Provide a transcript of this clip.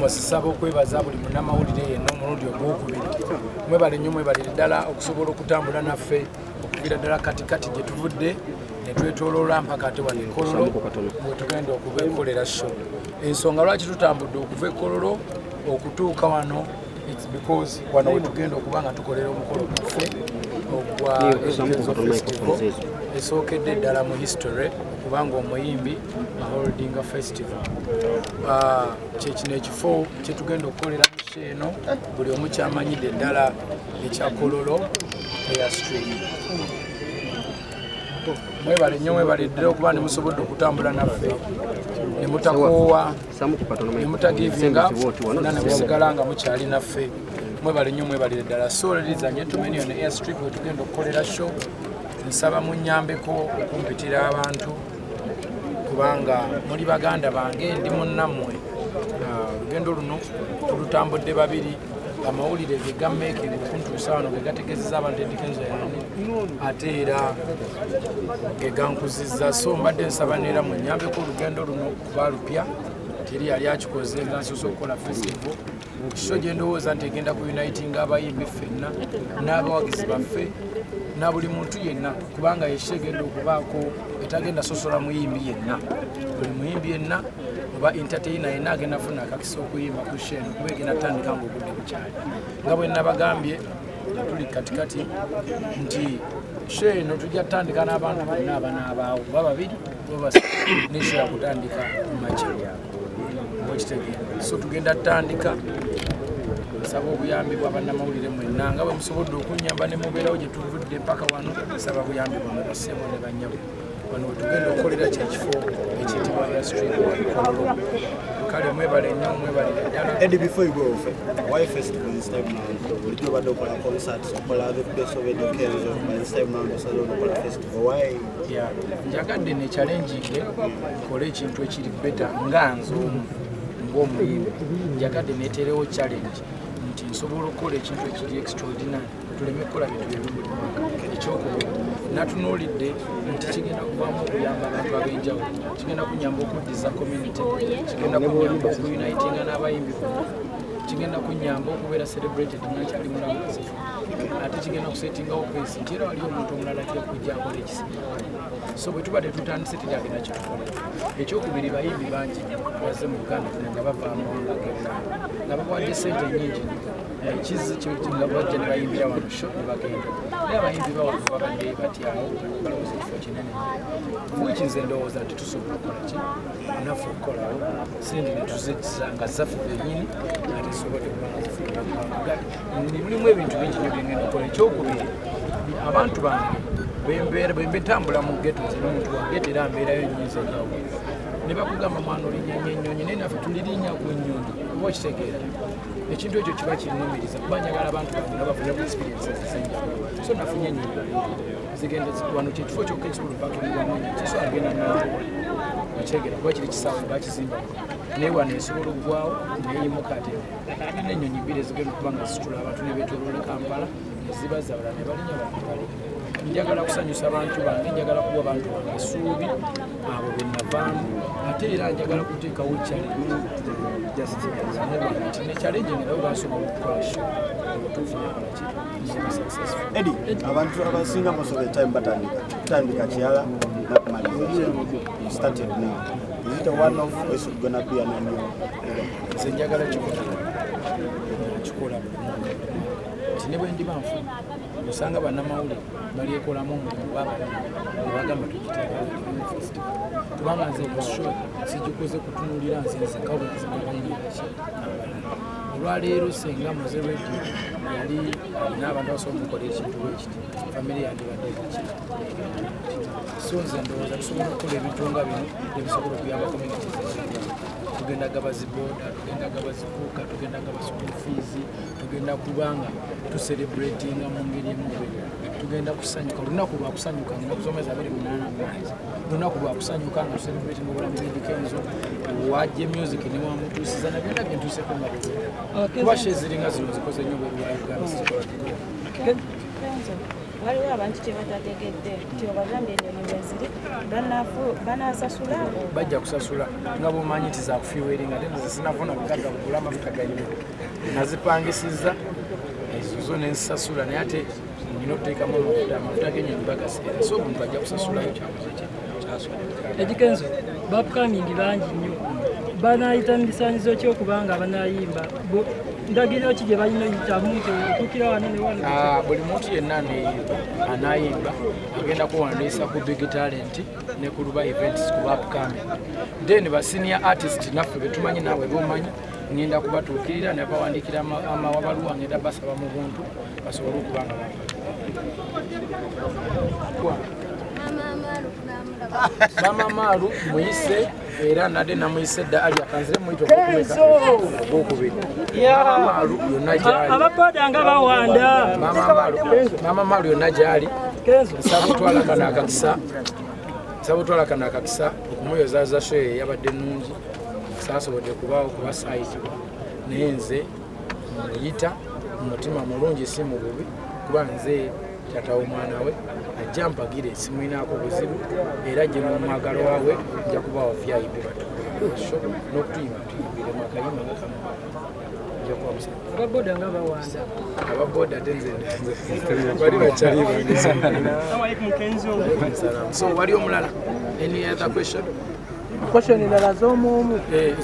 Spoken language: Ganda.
Foremost, saba okwebaza buli munnamawulire yenna omulundi ogwokubiri. Mwebale nnyo, mwebalire ddala okusobola okutambula naffe okuviira ddala katikati gye tuvudde ne twetooloola mpaka ate wano e Kololo we tugenda okubekolera show. Ensonga lwaki tutambudde okuva e Kololo okutuuka wano, it's because wano we tugenda okuba nga tukolera omukolo gwaffe ogwa Eddy Kenzo Festival, esookedde ddala mu history okubanga omuyimbi aholdinga festival. Kyekino ekifo kyetugenda okukolera mu show eno, buli omu kyamanyidde ddala ekya Kololo Airstrip. Mwebale nnyo, mwebale ddala okuba ne musobodde okutambula naffe ne mutakoowa ne mutagivinga na ne musigala nga mukyali naffe. Mwebale nnyo, mwebalire ddala. So ladies and gentlemen, yono airstrip wetugenda okukolera show. Nsaba munyambeko okumpitira abantu kubanga muli baganda bange, ndi munnammwe. Olugendo luno tulutambudde babiri. Amawulire ge gammakinga okuntuusa wano, ge gategeezeza abantu Eddy Kenzo yani, ate era ge gankuzizza. So mbadde nsaba neera munyambeko olugendo luno kuba lupya, teri yali akikoze nga nsoose okukola festival. So gye ndowooza nti egenda ku unitinga abayimbi ffenna n'abawagizi baffe na buli muntu yenna, kubanga ye show egenda okubaako etagenda sosola muyimbi yenna. Buli muyimbi yenna oba entertainer yenna agenda funa akakisa okuyimba ku show eno, kuba egenda tandika nga obudde bukyali. Nga bwe nabagambye nga tuli katikati nti show eno tujja kutandika n'abantu bonna abanaabaawo, oba babiri oba basatu, ne show yakutandika mu makya, okitegeera? So tugenda tutandika. Nsaba obuyambi bwa bannamawulire mwenna nga bwe musobodde okunyamba ne mubeerawo gye tuvudde paka wano. Nsaba buyambi bwamwe, bassebo ne bannyabo. Wano wetugenda okukolera kyekifo ekiyitibwa Airstrip, Kololo. Kale mwebale nnyo, mwebalire ddala. Eddie, before you go off, why festival this time round? Bulijjo obadde okola concerts, okola the best of Eddy Kenzo, but this time round osazeewo n'okola festival. Why? Yeah, njagadde ne challenging nkole ekintu ekiri better nga nze omu ng'omuyimbi. Njagadde neteerewo challenge nti nsobola okukola ekintu ekiri extraordinary, tuleme kukola bintu byebi buli mwaka. Ekyokubiri, natunuulidde nti kigenda kuvaamu okuyamba abantu ab'enjawulo, kigenda kunyamba okuddiza community, kigenda kunyamba okuunitinga n'abayimbi bonna, kigenda kunyamba okubeera celebrated nga nkyali mulamu, ate kigenda kusettingawo pace nti era waliyo omuntu omulala ajja kujja akola ekisinga. So bwe tuba tetutandise, teryagenda kitukolera. Ekyokubiri, bayimbi bangi bazze mu Uganda nga bava amawanga g'ebulaaya nga babawadde sente nyingi ekizi nga bajja ne bayimbira wano show ne bagenda, naye abayimbi bawano babadde batyawo, balowooza ekifo kinene, which nze ndowooza nti tusobola okukola ki naffe okukolawo sente ne tuzizza nga zaffe bennyini ate zisobodde okuba nga zifuluma eggwanga. Mulimu ebintu bingi nyo byengenda okukola. Ekyokubiri, abantu bange bembeera bwembetambula mu ghetto, nze n'omuntu wa ghetto era mbeerayo nnyinza enjawulo ne bakugamba, "Mwana, olinnya nnyo ennyonyi," naye naffe tulirinnya ku nnyonyi, oba okitegeera? Ekintu ekyo kiba kinnumiriza kuba njagala abantu bange nga bafune ku experiences ez'enjawulo. So nafunye ennyonyi zigenda wano, kyekifo kyokka ekisobola opakingibwamu ennyonyi, kisobola genda Nantaba, okitegeera? Kuba kiri kisaawe bakizimba, naye wano esobola okugwawo neyimuka. Ate tulina ennyonyi bbiri ezigenda okuba nga zisitula abantu ne beetoloola Kampala nezibaza, abalala ne balinya bali. Njagala kusanyusa abantu bange, njagala kuwa abantu bange essuubi abo be navaamu, ate era njagala kuteekawo challenge nti ne challenge nabo basobola okukola show obutuufu nekola ki ziba successful. Eddie, abantu abasinga most of the time batandika kutandika kirala n'okumaliriza kirala. You started now. Is it a one-off or is it gonna be an annual event? Nze njagala kikola kikola buli mwaka nti ne bwe ndiba nfuna osanga bannamawulire balyekolamu omulimu gwababiri nebagamba tugiteekawo festival, kubanga nze eno show sigikoze kutunuulira nze nzeka bwenze nabayimbi ki abalala. Olwaleero senga Mowzey Radio yali alina abantu abasobola omukola ekintu bwekiti, famire yandibadde ekaki. So nze ndowooza tusobola okukola ebintu nga bino ebisobola okuyamba communities ez'enjawulo. Tugenda gaba ziboda, tugenda gaba zikuuka, tugenda gaba school fees, tugenda kubanga tucelebratinga mu ngeri emu oba endala. Tugenda kusanyuka, olunaku lwakusanyuka, ngenda kusomeza 28 March, lunaku lwakusanyuka nga tucelebratinga obulamu bw'Eddy Kenzo, wajja music newamutuusiza na byonna byentuuseko nga bwe kuba show eziringa zino zikoze nnyo bweru wa Uganda, sizikola. Kenzo, Waliwo abantu kye batategedde nti obagambye ennyonyi weziri banasasula. Bajja kusasula nga bwomanyi nti zakufuelinga, ate nze sinafuna bugagga bugula amafuta ganyonyi. Nazipangisiza ezo zo nenzisasula, naye ate nina okuteekamu amafuta, amafuta g'ennyonyi bagaseera, so omuntu ajja kusasulayo kyakoze kyasula. Eddy Kenzo, ba upcoming bangi nnyo, banayita mu bisaanyizo ki okubanga banayimba? Ndagiriro ki gye balina oyitamu nti otuukira wano ne wano? Ah, buli muntu yenna anayimba agenda kuwandiisa ku Big Talent ne ku Luba Events ku upcoming. Then ba senior artist naffe betumanyi, naawe bomanyi, ngenda kubatuukirira nebawandiikira amawabaluwa, ngenda basaba mu buntu basobole okuba nga bampa. Mama Maalu muyise, era nadde namuyise dda. Ali akanzire muyita ogwokubiri. Mama Maalu yonna gyali. Ababoda nga bawanda. Mama Maalu yonna gyali. Kenzo. Nsaba otwala kano akakisa, nsaba otwala kano akakisa okumuyozaaza. Show ye yabadde nnungi, saasobodde kubaawo kuba saayitibwa, naye nze muyita mu mutima mulungi, si mu bubi, kuba nze tata w'omwana we. Ajja mpagire, simulinaako buzibu, era gye n'omwagalo waabwe nja kubawa VIP batukulesho n'okutuyimba, tuyimbiremu akayimba nga kamu, nja kuba musanyufu. Ababoda nga bawanda. Ababoda ate nze bali bakyali bange. So wali omulala, any other question? Question endala z'omuomu. Eh.